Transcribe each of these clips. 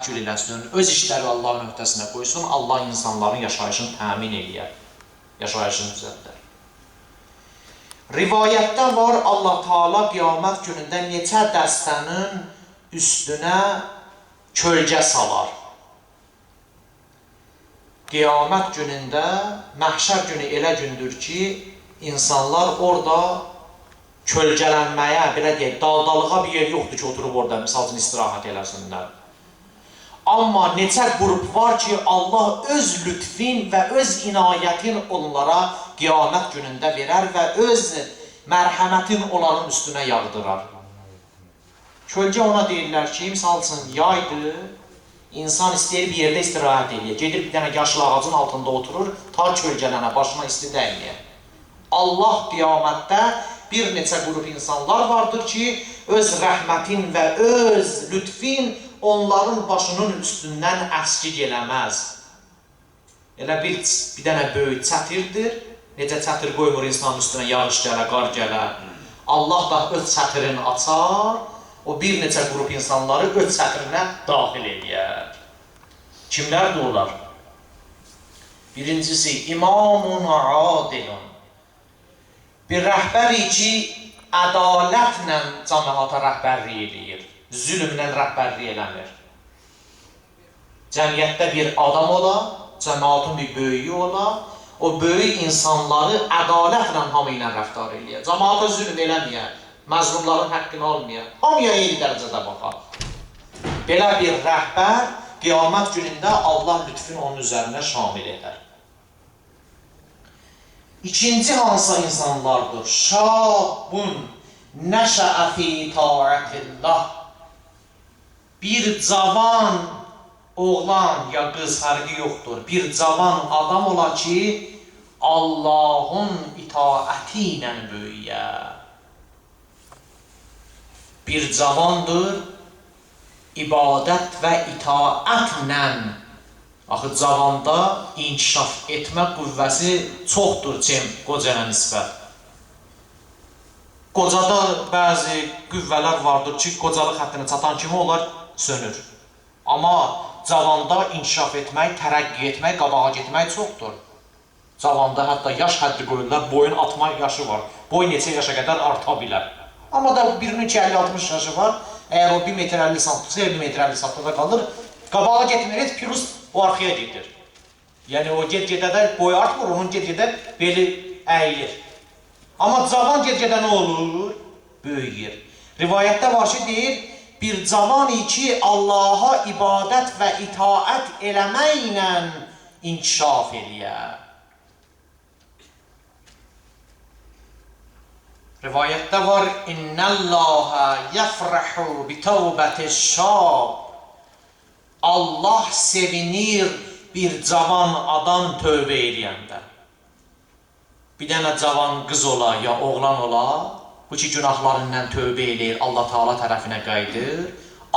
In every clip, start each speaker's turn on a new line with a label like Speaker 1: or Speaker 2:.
Speaker 1: Təvəkkül eləsin, öz işləri Allahın öhdəsinə qoysun, Allah insanların yaşayışını təmin eləyər, yaşayışını düzəldər. Rivayətdə var, Allah Teala qiyamət günündə neçə dəstənin üstünə kölgə salar. Qiyamət günündə, məhşər günü elə gündür ki, insanlar orada kölgələnməyə, belə deyək, daldalığa bir yer yoxdur ki, oturub orada, misal üçün, istirahət eləsinlər. Amma neçə qrup var ki, Allah öz lütfin və öz inayətin onlara qiyamət günündə verər və öz mərhəmətin onların üstünə yağdırar. Kölgə ona deyirlər ki, misal üçün, yaydır, insan istəyir bir yerdə istirahət eləyir. Gedir bir dənə yaşıl ağacın altında oturur, ta kölgələnə, başına isti dəyməyə. Allah qiyamətdə bir neçə qrup insanlar vardır ki, öz rəhmətin və öz lütfin onların başının üstündən əskik eləməz. Elə bir dənə böyük çətirdir. Necə çətir qoymur insanın üstünə yağış gələ, qar gələ. Allah da öz çətirini açar, o bir neçə qrup insanları öz çətirinə daxil eləyər. Kimlərdir onlar? Birincisi, imamun adilun. Bir rəhbəri ki, ədalətlə cəmaata rəhbərlik eləyir, zülmlə rəhbərlik eləmir. Cəmiyyətdə bir adam ola, cəmaatın bir böyüyü ola, o böyük insanları ədalətlə hamı ilə rəftar eləyər. Cəmaata zülm eləməyə, məzlumların haqqını almaya, hamıya eyni dərəcədə baxar. Belə bir rəhbər qiyamət günündə Allah lütfün onun üzərinə şamil edər. İkinci hansı insanlardır? Şabun nəşəə fi taətillah. Bir cavan oğlan ya qız fərqi yoxdur. Bir cavan adam ola ki, Allahın itaəti ilə böyüyə. Bir cavandır, ibadət və itaətlə. Axı, cavanda inkişaf etmə qüvvəsi çoxdur cem qocaya nisbət. Qocada bəzi qüvvələr vardır ki, qocalıq həddinə çatan kimi onlar sönür. Amma cavanda inkişaf etmək, tərəqqi etmək, qabağa getmək çoxdur. Cavanda hətta yaş həddi qoyurlar, boyun atma yaşı var. Boy neçə yaşa qədər arta bilər. Amma da birinin ki 50-60 yaşı var, əgər o 1 metr 50 santimsə, 1 metr 50 santimdə qalır, qabağa getmir, heç pirus o arxaya gedir. Yəni o get-gedə də boyu artmır, onun get-gedə beli əyilir. Amma cavan get-gedə nə olur? Böyüyür. Rivayətdə var ki, deyir, bir cavan ki, Allaha ibadət və itaət eləməklə inkişaf eləyə. Rivayətdə var, İnnəlləhə yəfrəhu bi təvbəti-şab. Allah sevinir bir cavan adam tövbə eləyəndə. Bir dənə cavan qız ola ya oğlan ola, bu ki günahlarından tövbə eləyir, Allah Teala tərəfinə qayıdır.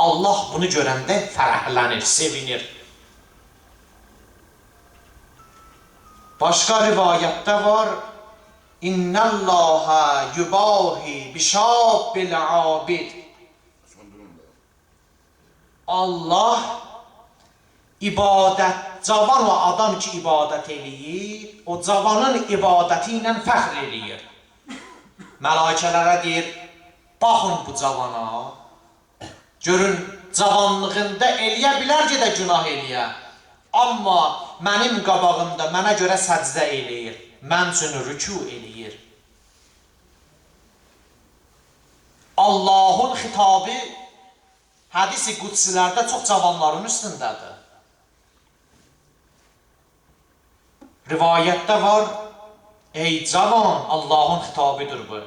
Speaker 1: Allah bunu görəndə fərəhlənir, sevinir. Başqa rivayətdə var, İnnəlləhə yubahi bişabbil abid. Allah ibadət, cavan o adam ki ibadət eləyir, o cavanın ibadəti ilə fəxr eləyir. Məlakələrə deyir, baxın bu cavana, görün cavanlığında eləyə bilər ki də günah eləyə, amma mənim qabağımda mənə görə səcdə eləyir, mən üçün rükû eləyir. Allahın xitabı hədis-i qudsilərdə çox cavanların üstündədir. Rivayətdə var, ey cavan, Allahın xitabidir bu.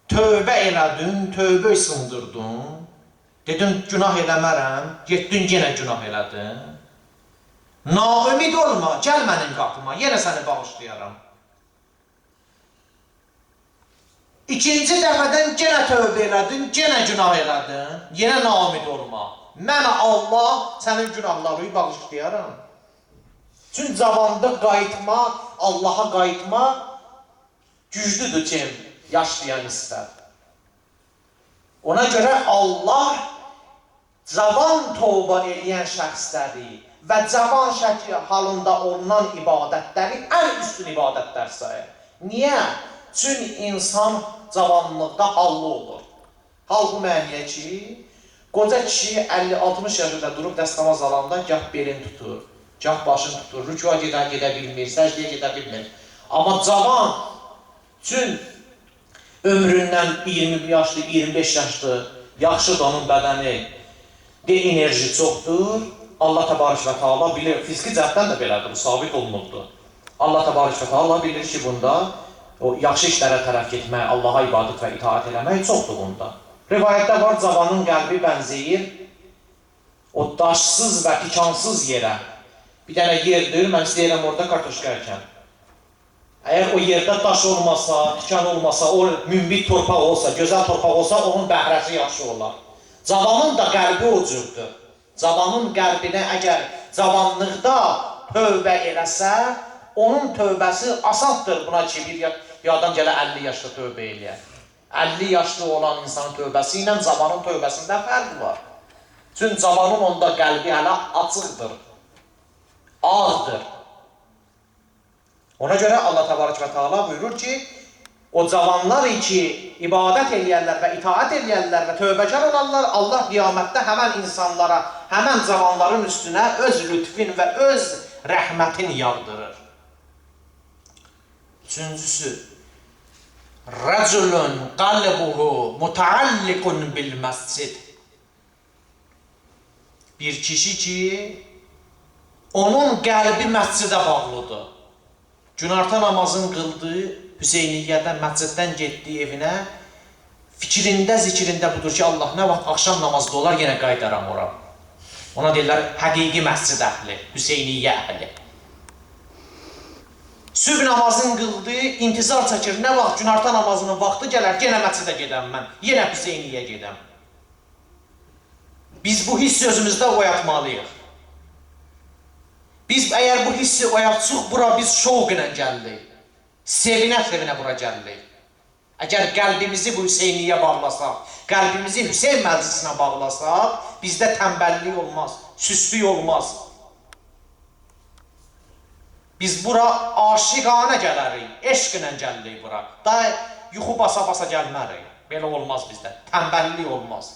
Speaker 1: Tövbə elədin, tövbə sındırdın, dedin günah eləmərəm, getdin yenə günah elədin. Naümid olma, gəl mənim qapıma, yenə səni bağışlayaram. İkinci dəfədən yenə tövbə elədin, yenə günah elədin, yenə naümid olma. Mən Allah sənin günahlarını bağışlayaram. Çünki cavanda qayıtma, Allaha qayıtma güclüdür kim yaşlıya nisbət. Ona görə Allah cavan tövbə eləyən şəxsləri və cavan şəkil halında olunan ibadətləri ən üstün ibadətlər sayır. Niyə? Çünki insan cavanlıqda hallı olur. Hal bu məniyə ki, qoca kişi 50-60 yaşında durub dəstəmaz alanda gah belini tutur, gah başını tutur, rükua gedə bilmir, səcdəyə gedə bilmir. Amma cavan üçün ömründən 20 yaşlı, 25 yaşlı, yaxşıdır onun bədəni, enerji çoxdur. Allah Təbarək və Teala bilir, fiziki cəhətdən də belədir, bu sabit olunubdur. Allah Təbarək və Teala bilir ki, bunda o yaxşı işlərə tərəf getmək, Allaha ibadət və itaat eləmək çoxdur bunda. Rivayətdə var, cavanın qəlbi bənzəyir o daşsız və tikansız yerə. Bir dənə yerdir, mən istəyirəm orada kartoşka əkəm. Əgər o yerdə daş olmasa, tikan olmasa, o münbit torpaq olsa, gözəl torpaq olsa, onun bəhrəsi yaxşı olar. Cavanın da qəlbi o cürdür. Cavanın qəlbinə əgər cavanlıqda tövbə eləsə, onun tövbəsi asandır buna ki, bir adam gələ 50 yaşda tövbə eləyər. 50 yaşlı olan insanın tövbəsi ilə cavanın tövbəsində fərq var. Çünki cavanın onda qəlbi hələ açıqdır, ağdır. Ona görə Allah Təbarək və Teala buyurur ki, o cavanlar ki, ibadət eləyərlər və itaat eləyərlər və tövbəkar olarlar, Allah qiyamətdə həmən insanlara, həmən cavanların üstünə öz lütfin və öz rəhmətin yağdırır. Üçüncüsü, Rəculun qalbuhu mutaalliqun bil məscid. Bir kişi ki, onun qəlbi məscidə bağlıdır. Günorta namazını qıldı, Hüseyniyyədən, məsciddən getdiyi evinə, fikrində, zikrində budur ki, Allah nə vaxt axşam namazda olar, yenə qaydaram ora. Ona deyirlər, həqiqi məscid əhli, Hüseyniyyə əhli. Sübh namazını qıldı, intizar çəkir, nə vaxt günorta namazının vaxtı gələr, yenə məscidə gedəm mən, yenə Hüseyniyyə gedəm. Biz bu hissi özümüzdə oyatmalıyıq. Biz əgər bu hissi oyatsıq, bura biz şovq ilə gəldik. Sevinə-sevinə bura gəldik. Əgər qəlbimizi bu Hüseyniyyə bağlasaq, qəlbimizi Hüseyn məclisinə bağlasaq, bizdə tənbəllik olmaz, süstlük olmaz. Biz bura aşiqanə gələrik, eşqlə gəlirik bura. Daha yuxu basa-basa gəlmərik. Belə olmaz bizdə, tənbəllik olmaz.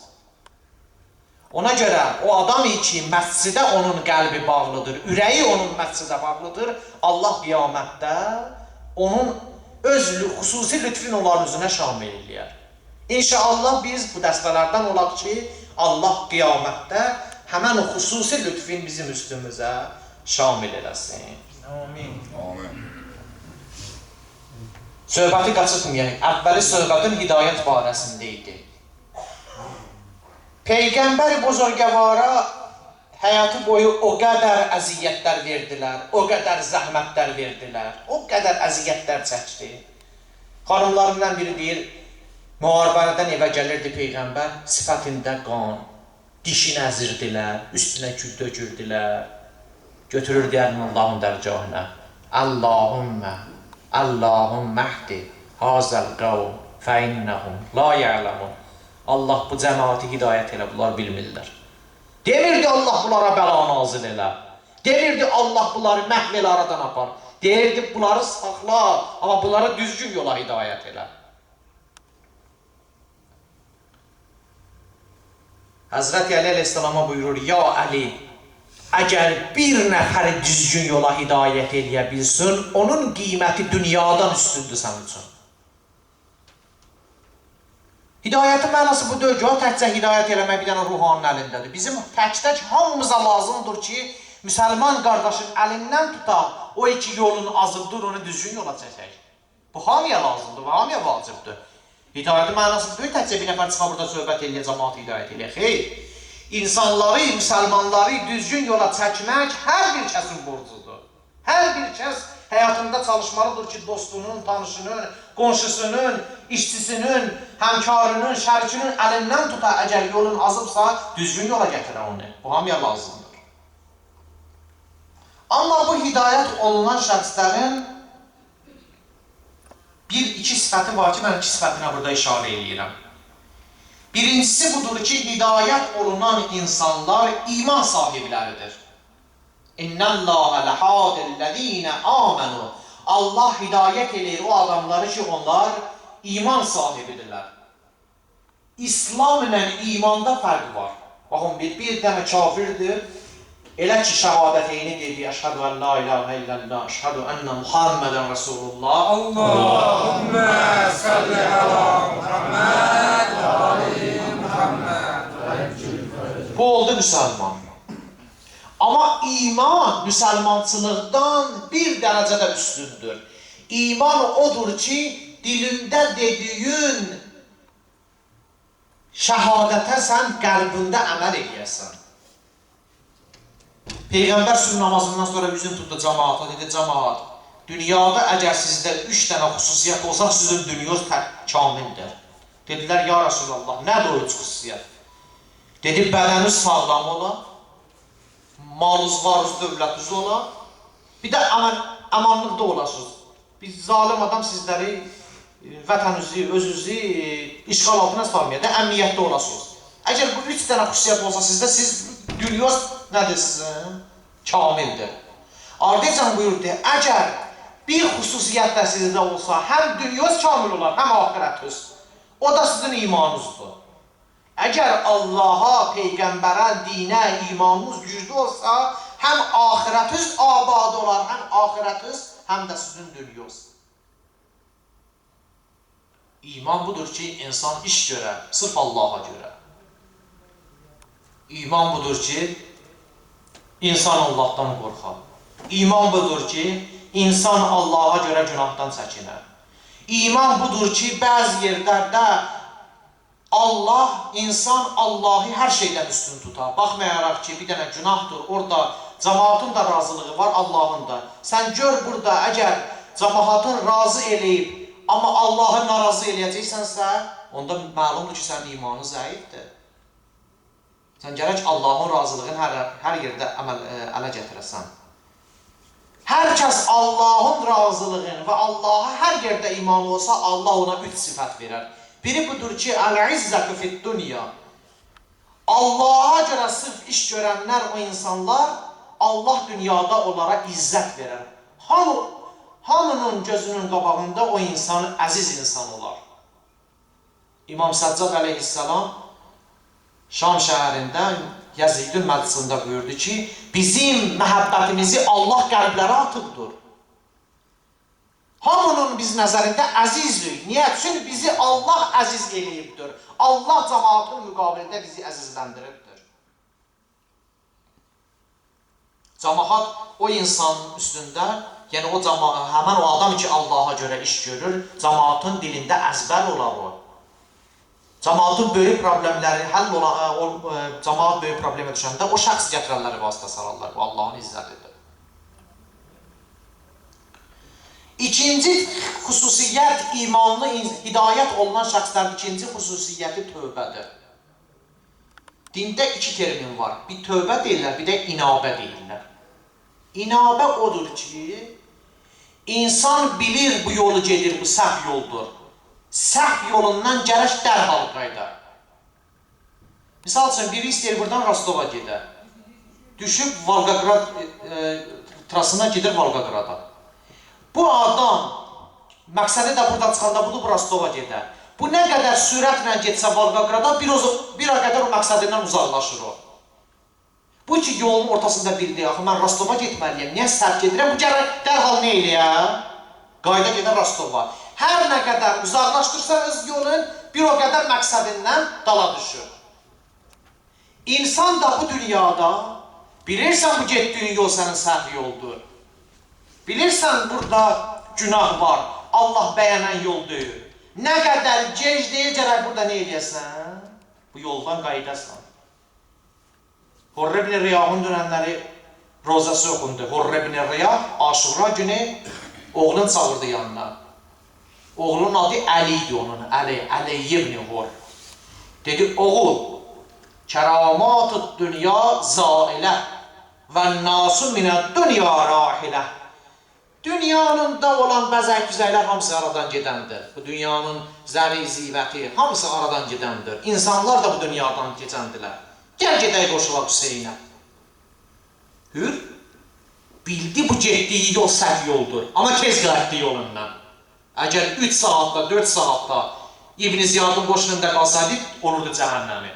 Speaker 1: Ona görə o adam ki, məscidə onun qəlbi bağlıdır, ürəyi onun məscidə bağlıdır, Allah qiyamətdə onun öz xüsusi lütfün onların üzünə şamil eləyər. İnşallah biz bu dəstələrdən olaq ki, Allah qiyamətdə həmən o xüsusi lütfün bizim üstümüzə şamil eləsin.
Speaker 2: Amin.
Speaker 3: Amin.
Speaker 1: Söhbəti qaçırtmayaq. Əvvəli söhbətin hidayət barəsində idi. Peyğəmbər buzurgəvara həyatı boyu o qədər əziyyətlər verdilər, o qədər zəhmətlər verdilər, o qədər əziyyətlər çəkdi. Xanımlarından biri deyir, müharibədən evə gəlirdi Peyğəmbər, sifətində qan, dişini əzirdilər, üstünə kül tökürdülər. Götürürdü əlini Allahın dərgahına. Allahümmə, Allahümmə əhdi hazəl qavm fə innəhum la ya'ləmun. Allah bu cəmaatı hidayət elə, bunlar bilmirlər. Demirdi Allah bunlara bəla nazil elə. Demirdi Allah bunları məhv elə, aradan apar. Deyirdi bunları saxla, amma bunları düzgün yola hidayət elə. Həzrəti Əli əleyhissalama buyurur, ya Əli, əgər bir nəfəri düzgün yola hidayət eləyə bilsin, onun qiyməti dünyadan üstündür sənin üçün. Hidayətin mənası bu deyil ki, o təkcə hidayət eləmək bir dənə ruhanın əlindədir. Bizim tək-tək hamımıza lazımdır ki, müsəlman qardaşın əlindən tutaq, o iki yolun azıbdır, onu düzgün yola çəkək. Bu hamıya lazımdır və hamıya vacibdir. Hidayətin mənası deyil, təkcə bir nəfər çıxa burada söhbət eləyə, cəmaat hidayət eləyə. Xeyr, insanları, müsəlmanları düzgün yola çəkmək hər bir kəsin borcudur. Hər bir kəs həyatında çalışmalıdır ki, dostunun, tanışının, qonşusunun, işçisinin, həmkarının, şərikinin əlindən tuta, əgər yolun azıbsa, düzgün yola gətirə onu. Bu hamıya lazımdır. Amma bu hidayət olunan şəxslərin bir-iki sifəti var ki, mən iki sifətinə burada işarə eləyirəm. Birincisi budur ki, hidayət olunan insanlar iman sahibləridir. İnnəllâhe ləhâdillezîne âmenû. Allah hidayət eləyir o adamları ki, onlar iman sahibidirlər. İslam ilə imanda fərq var. Baxın, bir dənə kafirdir. Elə ki, şəhadəteyni dedi, əşhədu ən la ilahə illallah, əşhədu ənə Muhammədən Rəsulullah.
Speaker 2: Allahümmə salli əla Muhammed və ali Muhammed.
Speaker 1: Bu oldu müsəlman. Amma iman müsəlmançılıqdan bir dərəcədə üstündür. İman odur ki, dilində dediyin şəhadətə sən qəlbində əməl eləyəsən. Peyğəmbər sübh namazından sonra üzünü tutdu cəmaata, dedi, cəmaat, dünyada əgər sizdə 3 dənə xüsusiyyət olsa, sizin dünyunuz kamildir. Dedilər, ya Rəsulallah, nədir o 3 xüsusiyyət? Dedi, bədəniniz sağlam ola, malınız, varınız, dövlətiniz ola, bir də əmanlıqda olasınız. Bir zalim adam sizləri, vətəninizi, özünüzü işğal altına salmaya da əmniyyətdə olasınız. Əgər bu 3 dənə xüsusiyyət olsa sizdə, siz dünya nədir sizin? Kamildir. Ardıcan buyurdu, əgər bir xüsusiyyət də sizdə olsa, həm dünya kamil olar, həm axirətiniz. O da sizin imanınızdır. Əgər Allaha, Peyğəmbərə, dinə imanınız güclü olsa, həm axirətiniz abad olar, həm axirətiniz, həm də sizin dünyunuz. İman budur ki, insan iş görə, sırf Allaha görə. İman budur ki, insan Allahdan qorxar. İman budur ki, insan Allaha görə günahdan çəkinər. İman budur ki, bəzi yerlərdə Allah, insan Allahı hər şeydən üstün tutar. Baxmayaraq ki, bir dənə günahdır, orada cəmaatın da razılığı var, Allahın da. Sən gör burada, əgər cəmaatın razı eləyib, amma Allahı narazı eləyəcəksənsə, onda məlumdur ki, sənin imanın zəifdir. Sən gərək Allahın razılığını hər yerdə ələ gətirəsən. Hər kəs Allahın razılığını və Allaha hər yerdə imanı olsa, Allah ona 3 sifət verər. Biri budur ki, əl-izzətü fid-dünya. Allaha görə sırf iş görənlər, o insanlar, Allah dünyada onlara izzət verər. Hamının gözünün qabağında o insan əziz insan olar. İmam Səccad əleyhissalam Şam şəhərində Yəzidin məclisində buyurdu ki, bizim məhəbbətimizi Allah qəlblərə atıbdır. Hamının biz nəzərində əzizlik. Niyə? Çünki bizi Allah əziz eləyibdir. Allah cəmaatın müqabilində bizi əzizləndiribdir. Cəmaat o insanın üstündə, yəni o həmən o adam ki Allaha görə iş görür, cəmaatın dilində əzbər olar o. Cəmaatın böyük problemləri həll olan, cəmaat böyük problemə düşəndə o şəxs gətirənləri vasitə sararlar. Bu Allahın izzətidir. İkinci xüsusiyyət, imanlı, hidayət olunan şəxslərin ikinci xüsusiyyəti tövbədir. Dində 2 termin var. Bir tövbə deyirlər, bir də inabə deyirlər. İnabə odur ki, insan bilir bu yolu gedir, bu səhv yoldur. Səhv yolundan gərək dərhal qayıdar. Misal üçün, biri istəyir buradan Rostova gedə. Düşüb Volqograd trasına gedir Volqograda. Bu adam, məqsədi də buradan çıxanda budur, Rostova gedə. Bu nə qədər sürətlə getsə Volqograda, bir o qədər o məqsədindən uzaqlaşır o. Bu ki, yolun ortasında bildi, axı mən Rostova getməliyəm, niyə səhv gedirəm? Bu gərək dərhal nə eləyə? Qayda gedə Rostova. Hər nə qədər uzaqlaşdırsa öz yolun, bir o qədər məqsədindən dala düşür. İnsan da bu dünyada, bilirsən bu getdiyin yol sənin səhv yoldur. Bilirsən burada günah var, Allah bəyənən yol deyil. Nə qədər gec deyil, gərək burada nə eləyəsən? Bu yoldan qayıdasan. Hurr ibn Riyahın dönənləri rozası oxundu. Hurr ibn Riyah Aşura günü oğlunu çağırdı yanına. Oğlunun adı Əli idi onun, Əli, Əli ibn Hurr. Dedi, oğul, kəramat-ı dünya zailə və nasu minəd dünya rahilə. Dünyanın da olan bəzək güzəklər hamısı aradan gedəndir. Bu dünyanın zəri, zivəti hamısı aradan gedəndir. İnsanlar da bu dünyadan keçəndilər. Gəl gedək qoşulaq Hüseynə. Hür bildi bu getdiyi yol səhv yoldur, amma tez qayıtdı yolundan. Əgər 3 saatda, 4 saatda İbn Ziyadın qoşununda qalsaydı, olurdu cəhənnəmi.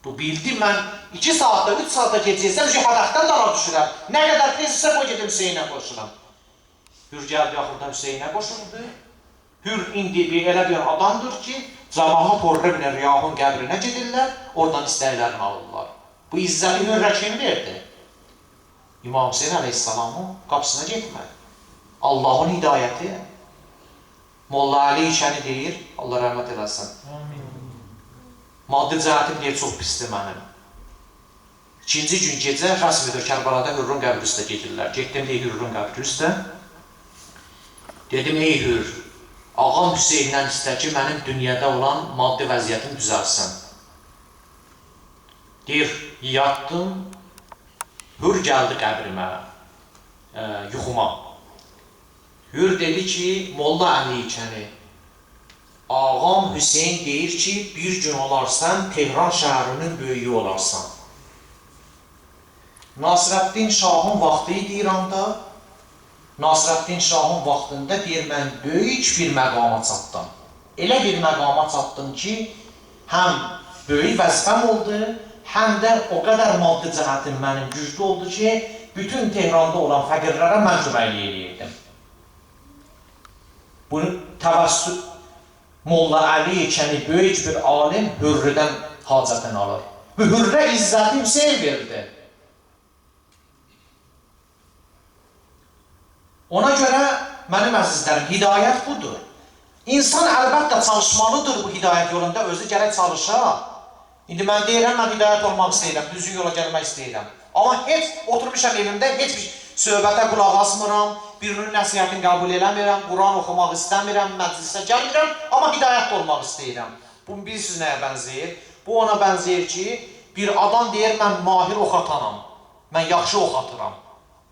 Speaker 1: Bu bildi, mən 2 saatda, 3 saatda gedəcəksəm, hədəfdən dara düşürəm. Nə qədər tez isə qoy gedim Hüseynə qoşulam. Hür gəldi axırda Hüseynə qoşuldu. Hür indi elə bir adamdır ki, camaat Hurr ibn Riyahın qəbrinə gedirlər, oradan istəklərini alırlar. Bu izzəti Hürrə kim verdi? İmam Hüseyin əleyhissalamın qapısına getmək. Allahın hidayəti. Molla Əli İçəni deyir, Allah rəhmət eləsin. Amin. Maddi cəhətim deyir, çox pisdir mənim. İkinci gün gecə rəsm edir, Kərbalada Hürrün qəbri üstə gedirlər. Getdim deyir, Hürrün qəbri üstə. Dedim, ey Hür, ağam Hüseyndən istə ki, mənim dünyada olan maddi vəziyyətim düzəlsin. Deyir, yatdım, Hür gəldi qəbrimə, yuxuma. Hür dedi ki, Molla Əli İçəni, ağam Hüseyn deyir ki, bir gün olarsan, Tehran şəhərinin böyüyü olarsan. Nasrəddin Şahın vaxtı idi İranda. Nasrəddin Şahın vaxtında deyir, mən böyük bir məqama çatdım. Elə bir məqama çatdım ki, həm böyük vəzifəm oldu, həm də o qədər maddi cəhətim mənim güclü oldu ki, bütün Tehranda olan fəqirlərə mən köməklik eləyirdim. Bunu təvəssüt Molla Əli İçəni böyük bir alim Hürrüdən hacətini alır. Bu Hürrə izzəti Hüseyn verdi. Ona görə mənim əzizlərim, hidayət budur. İnsan əlbəttə çalışmalıdır bu hidayət yolunda, özü gərək çalışa. İndi mən deyirəm, mən hidayət olmaq istəyirəm, düzgün yola gəlmək istəyirəm. Amma heç oturmuşam evimdə, heç bir söhbətə qulaq asmıram, birinin nəsihətini qəbul eləmirəm, Quran oxumaq istəmirəm, məclisə gəlmirəm, amma hidayət olmaq istəyirəm. Bu bilirsiniz nəyə bənzəyir? Bu ona bənzəyir ki, bir adam deyir, mən mahir ox atanam, mən yaxşı ox atıram.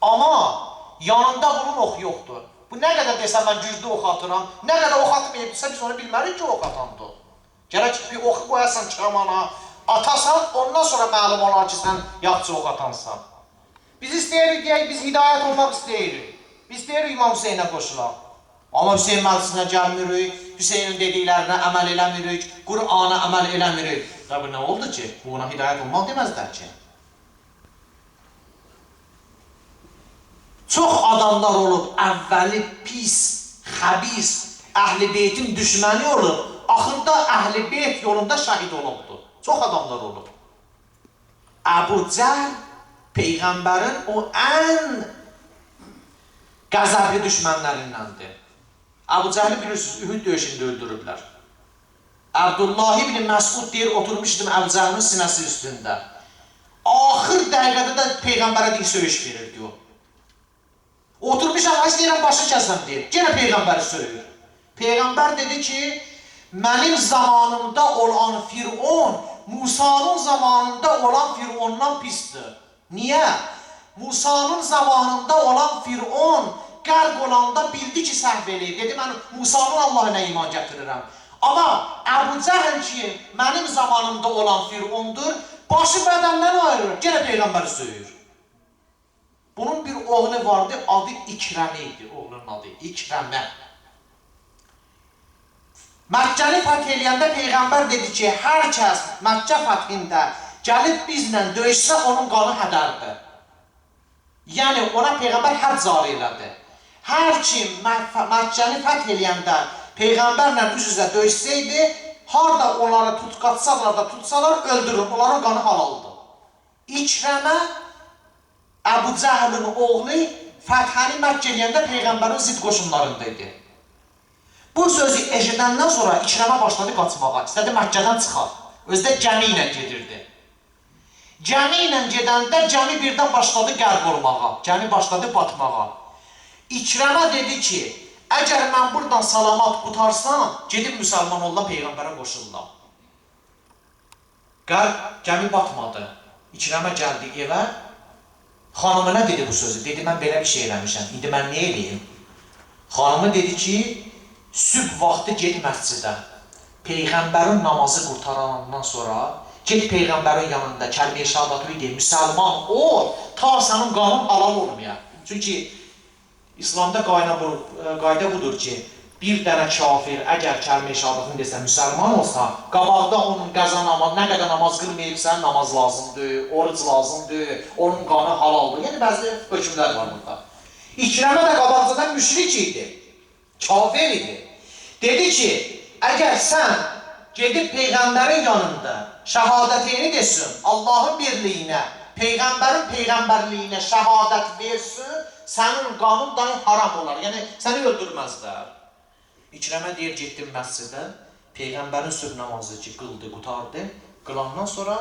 Speaker 1: Amma yanında bunun oxu yoxdur. Bu nə qədər desə mən güclü ox atıram, nə qədər ox atmayıbsa biz onu bilmərik ki, ox atandır. Gərək bir oxu qoyasan kamana, atasan, ondan sonra məlum olar ki, sən yaxşı ox atansan. Biz istəyirik deyək, biz hidayət olmaq istəyirik. Biz istəyirik İmam Hüseynə qoşulaq. Amma Hüseyn məclisinə gəlmirik, Hüseynin dediklərinə əməl eləmirik, Qur'ana əməl eləmirik. Da bu nə oldu ki? Bu ona hidayət olmaq deməzlər ki. Çox adamlar olub, əvvəli pis, xəbis, Əhl-i Beytin düşməni olub, axırda Əhl-i Beyt yolunda şəhid olubdur. Çox adamlar olub. Əbu Cəhl Peyğəmbərin o ən qəzəbli düşmənlərindəndir. Əbu Cəhli bilirsiniz, Ühüd döyüşündə öldürüblər. Əbdullah ibn Məsud deyir, oturmuşdum Əbu Cəhlin sinəsi üstündə. Axır dəqiqədə də Peyğəmbərə deyir, söyüş verirdi o. Oturmuşam, ay istəyirəm başı kəsəm deyir. Yenə Peyğəmbəri söyür. Peyğəmbər dedi ki, mənim zamanımda olan Firon, Musanın zamanında olan Firondan pisdir. Niyə? Musanın zamanında olan Firon qərq olanda bildi ki, səhv eləyir. Dedi, mən Musanın Allahına iman gətirirəm. Amma Əbu Cəhl ki, mənim zamanımda olan Firondur, başı bədəndən ayırır, yenə Peyğəmbəri söyür. Bunun bir oğlu vardı, adı İkrəmə idi, oğlunun adı İkrəmə. Məkkəni fəth eləyəndə Peyğəmbər dedi ki, hər kəs Məkkə fəthində gəlib bizlə döyüşsə, onun qanı hədərdir. Yəni, ona Peyğəmbər hədd cari elədi. Hər kim Məkkəni fəth eləyəndə Peyğəmbərlə üz-üzə döyüşsəydi, harada onları tutqatsalar da tutsalar, öldürür, onların qanı halaldır. İkrəmə, Əbu Cəhlin oğlu fəthəni Məkkə eləyəndə Peyğəmbərin zidd qoşunlarında idi. Bu sözü eşidəndən sonra İkrəmə başladı qaçmağa, istədi Məkkədən çıxar. Özü də gəmi ilə gedirdi. Gəmi ilə gedəndə gəmi birdən başladı qərq olmağa, gəmi başladı batmağa. İkrəmə dedi ki, əgər mən buradan salamat qutarsam, gedib müsəlman olam, Peyğəmbərə qoşulam. Gəmi batmadı. İkrəmə gəldi evə, xanımına dedi bu sözü, dedi mən belə bir şey eləmişəm, indi mən nə eləyim? Xanımı dedi ki, sübh vaxtı get məscidə. Peyğəmbərin namazı qurtarandan sonra get Peyğəmbərin yanında kəlmə-i şəhadəti de, müsəlman ol, ta sənin qanun halal olmaya. Çünki İslamda qayda budur ki, bir dənə kafir əgər kəlmə-i şəhadətini desə, müsəlman olsa, qabaqda onun qəza namaz, nə qədər namaz qılmayıbsə, namaz lazımdır, oruc lazımdır, onun qanı halaldır. Yəni bəzi hökmlər var burada. İkrəmə də qabaqcadan müşrik idi, kafir idi. Dedi ki, əgər sən gedib Peyğəmbərin yanında şəhadətini desin, Allahın birliyinə, Peyğəmbərin peyğəmbərliyinə şəhadət versin, sənin qanun dahi haram olar. Yəni, səni öldürməzlər. İkrəmə deyir, getdim məscidə, Peyğəmbərin sübh namazı ki, qıldı, qutardı. Qılandan sonra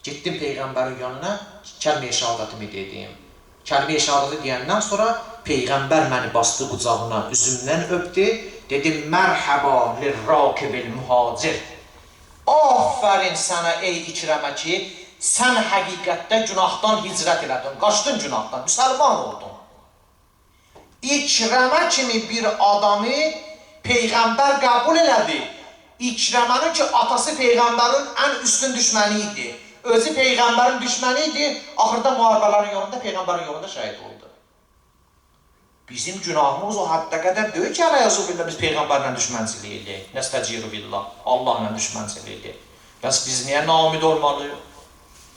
Speaker 1: getdim Peyğəmbərin yanına, kəlmə-i şəhadətimi dedim. Kəlmə-i şəhadəti deyəndən sonra Peyğəmbər məni bastı qucağına, üzümdən öpdü. Dedi, mərhəba lirrakibil mühacir. Afərin sənə ey İkrəmə ki, sən həqiqətdə günahdan hicrət elədin, qaçdın günahdan, müsəlman oldun. İkrəmə kimi bir adamı Peyğəmbər qəbul elədi. İkrəmənin ki, atası Peyğəmbərin ən üstün düşməni idi. Özü Peyğəmbərin düşməni idi, axırda müharibələrin yolunda, Peyğəmbərin yolunda şəhid oldu. Bizim günahımız o həddə qədər deyil ki, ələyazu billah, biz Peyğəmbərlə düşmənçilik eləyək. Nəstəciru billah, Allahla düşmənçilik eləyək. Bəs biz niyə naümid olmalıyıq?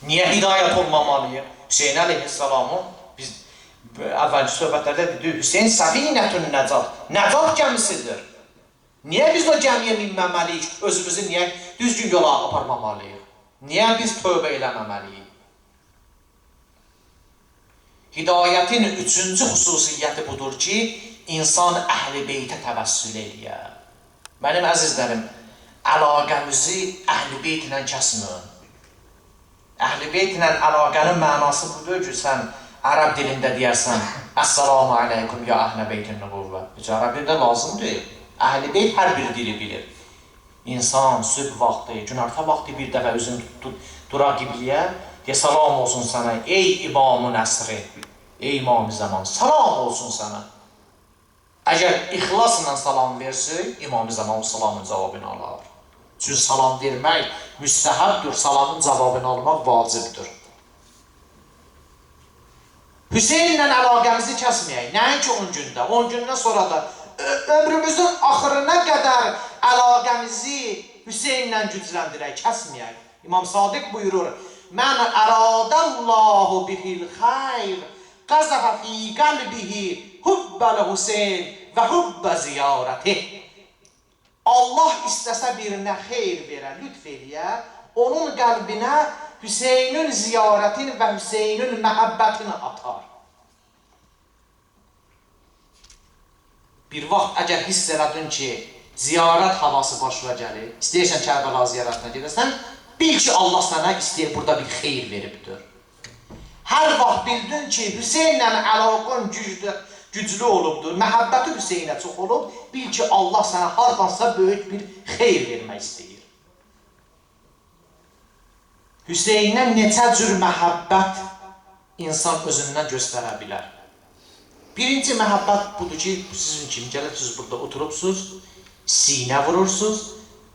Speaker 1: Niyə hidayət olmamalıyıq? Hüseyin əleyhissalamın biz əvvəlki söhbətlərdə dedik, Hüseyin səfinətün nəcat, nəcat gəmisidir. Niyə biz o gəmiyə minməməliyik, özümüzü niyə düzgün yola aparmamalıyıq? Niyə biz tövbə eləməməliyik? Hidayətin üçüncü xüsusiyyəti budur ki, insan əhl-i beytə təvəssül eləyə. Mənim əzizlərim, əlaqəmizi əhl-i beytlə kəsməyin. Əhl-i beytlə əlaqənin mənası budur ki, sən ərəb dilində deyərsən, Əssalamu aleykum ya əhl-i beytin nübuvvə. Heç ərəb dilində lazım deyil. Əhl-i beyt hər bir dili bilir. İnsan sübh vaxtı, günorta vaxtı bir dəfə üzünü dura qibliyə, deyə salam olsun sənə, ey İmam-ı Nəsri, ey İmam-ı Zaman, salam olsun sənə. Əgər ixlasla salam versin, İmam-ı Zaman o salamın cavabını alar. Çünki salam vermək müstəhəbdir, salamın cavabını almaq vacibdir. Hüseynlə əlaqəmizi kəsməyək, nəinki 10 gündə, 10 gündən sonra da ömrümüzün axırına qədər əlaqəmizi Hüseynlə gücləndirək, kəsməyək. İmam Sadiq buyurur, Mən əradəllahu bihil xeyr, qəzəfə fi qəlbihi hubbəl Hüseyn və hubbə ziyarətih. Allah istəsə birinə xeyr verə, lütf eləyə, onun qəlbinə Hüseynin ziyarətini və Hüseynin məhəbbətini atar. Bir vaxt əgər hiss elədin ki, ziyarət havası başına gəlir, istəyirsən Kərbəla ziyarətinə gedəsən, bil ki, Allah sənə istəyir, burada bir xeyir veribdir. Hər vaxt bildin ki, Hüseynlə əlaqən güclü olubdur, məhəbbəti Hüseynə çox olub, bil ki, Allah sənə hardansa böyük bir xeyir vermək istəyir. Hüseynə neçə cür məhəbbət insan özündən göstərə bilər? Birinci məhəbbət budur ki, sizin kimi gəlibsiniz, burada oturubsunuz, sinə vurursunuz,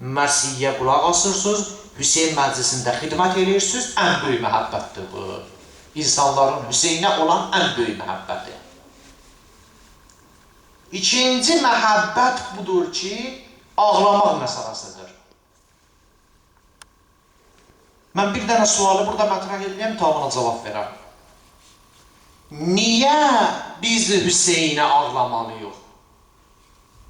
Speaker 1: mərsiyə qulaq asırsınız, Hüseyn məclisində xidmət edirsiniz, ən böyük məhəbbətdir bu. İnsanların Hüseynə olan ən böyük məhəbbəti. İkinci məhəbbət budur ki, ağlamaq məsələsidir. Mən bir dənə sualı burada mətrəh edəyəm, ta ona cavab verəm. Niyə biz Hüseynə ağlamalıyıq?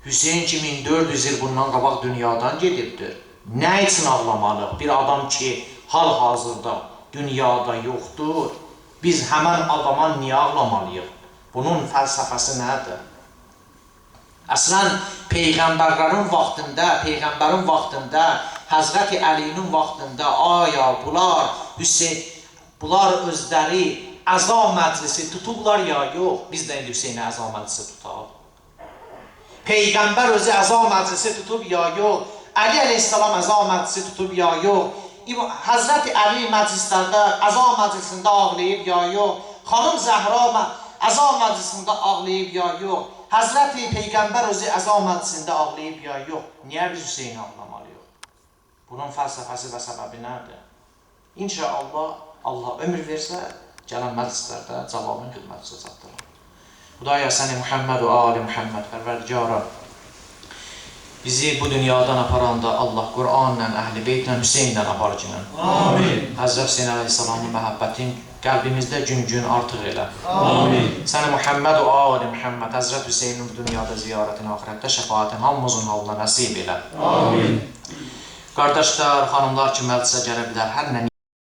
Speaker 1: Hüseyn ki, 1400 il bundan qabaq dünyadan gedibdir. Nə üçün ağlamalıyıq? Bir adam ki, hal-hazırda dünyada yoxdur, biz həmən adama niyə ağlamalıyıq? Bunun fəlsəfəsi nədir? Əslən, Peyğəmbərlərin vaxtında, Həzrəti Əlinin vaxtında, aya, bunlar, Hüseyn, bunlar özləri əza məclisi tutublar ya yox, biz də indi Hüseynə əza məclisi tutaq. Peyğəmbər özü əza məclisi tutub ya yox, Əli əleyhissalam əza məclisi tutub ya yox, Həzrəti Əli məclislərdə, əza məclisində ağlayıb ya yox, Xanım Zəhra əza məclisində ağlayıb ya yox, Həzrəti Peyğəmbər özü əza məclisində ağlayıb ya yox? Niyə biz Hüseyni ağlamalıyıq? Bunun fəlsəfəsi və səbəbi nədir? İnşallah Allah ömür versə, gələn məclislərdə cavabını xidmətinizə çatdırar. Xudaya səni Muhammed və ali Muhammed pərverdigara, bizi bu dünyadan aparanda Allah Qur'anla, Əhl-i Beytlə, Hüseynlə apar cinən.
Speaker 2: Amin.
Speaker 1: Həzrət Hüseyn əleyhissalamın məhəbbətin qəlbimizdə gün-gün artıq elə.
Speaker 2: Amin.
Speaker 1: Səni Muhammed və ali Muhammed, Həzrət Hüseynin bu dünyada ziyarətin, axirətdə şəfaətin hamımızın halına nəsib elə.
Speaker 2: Amin.
Speaker 1: Qardaşlar, xanımlar ki, məclisə gələ bilər, hər nə